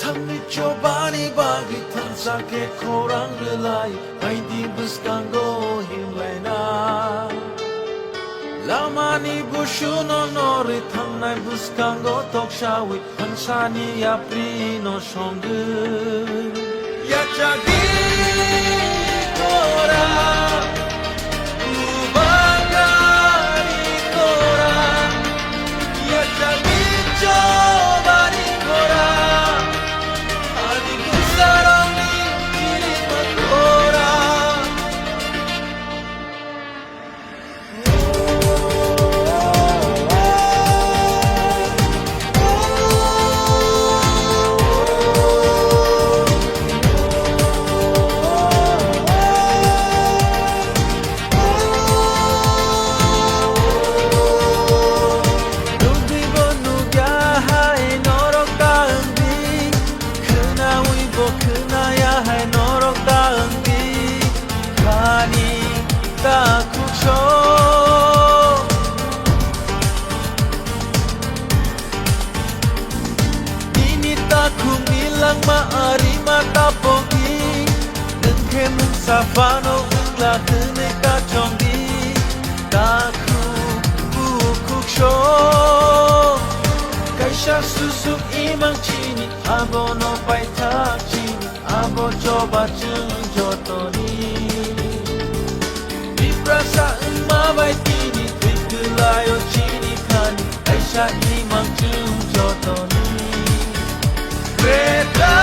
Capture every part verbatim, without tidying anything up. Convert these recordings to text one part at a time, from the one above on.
Thangni chobani bagwi thansa khe khorang rwlai, baidi bwskango himlaina. Lamani busuno norwi thangnai bwskango toksawi, thangsani yaprino songwi. Yachagwi khora, bubagari khora, yachagwi chobani khora, ani bwsarokni chirima khora. Nugwibo nugya hai norok ta wngdi, khwnawibo khwnaya hai norok ta wngdi, khani ta khukso. Nini takhukni langma arima ta pokdi, nwng khe mungsa phano wngla hwnwi ta chongdi. Takhuk bukhuk sok kaisa susuk imang chini, abono paithak chini. Abo choba chwng jotoni. Tiprasa wngma bai tini thwi kwlaio chini khani, kaisa imang chwng jotoni. Greater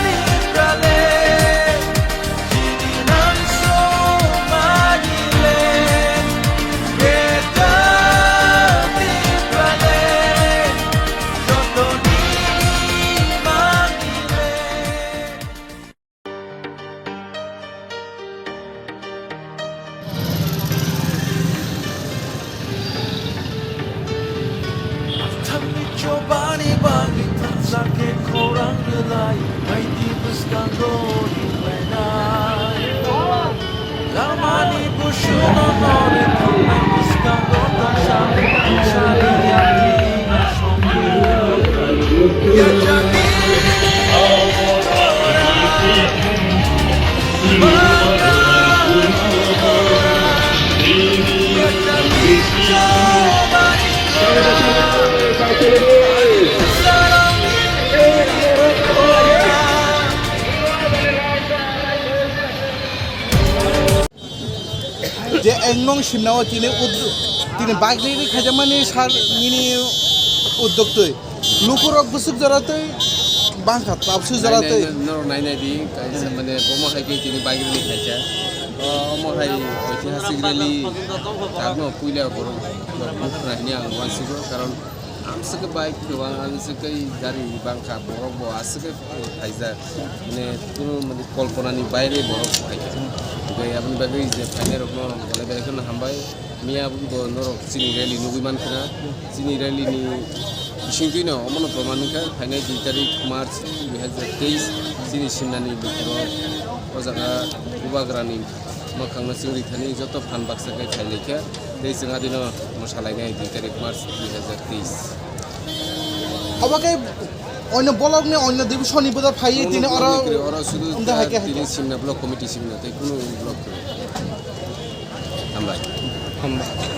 Tipraland, chini nang somani land. Greater Tipraland, jotoni mani land. Thangni chobani bagwi thansa khe khorang rwlai, baidi bwskango himlainai. Lamani busuno nore thangnai bwskango tongsa, tongsa liya. Je engnong simnao tini ud-, tini bagri khaijakmani sar nini uddok twi. Lukurok bwswk jora twi bangkha, tabswk jora twi. Nainai, norok nainai di, kaisa mane bomo hai khe tini bagri ni khaisa. O, omo hai oitihasik rally, tamo puila borok rok bukhna hini ang uansigo, karon Ang se khe bike kwbang, ang se khe gari bangkha, borok bo aswk khe phaijak. Mane, kunu mane kolponani baire borok phaijak. Tei aboni bagwi je phainairokno belai belai kheno hambai. Miya bo norok chini rally nugwi mankha na. Chini rally ni bisingtwino omono proman wngkha. Phainai dui tarik March dui hazar teis chini simnani lukurok o jaga Bubagrani mwkhangno chwng rithani joto phan baksa khe phailaikha. Tei chwng adino mwsalainai dui tarik March dui hazar teis. Obo khe onno block ni onno division ni bodol phaiwi tini oro block ni kwrwi, oro sudu wngkha hai khe, hai tini khe. Simna block committee simna tei kunu block kwrwi. Hambai. Hambai.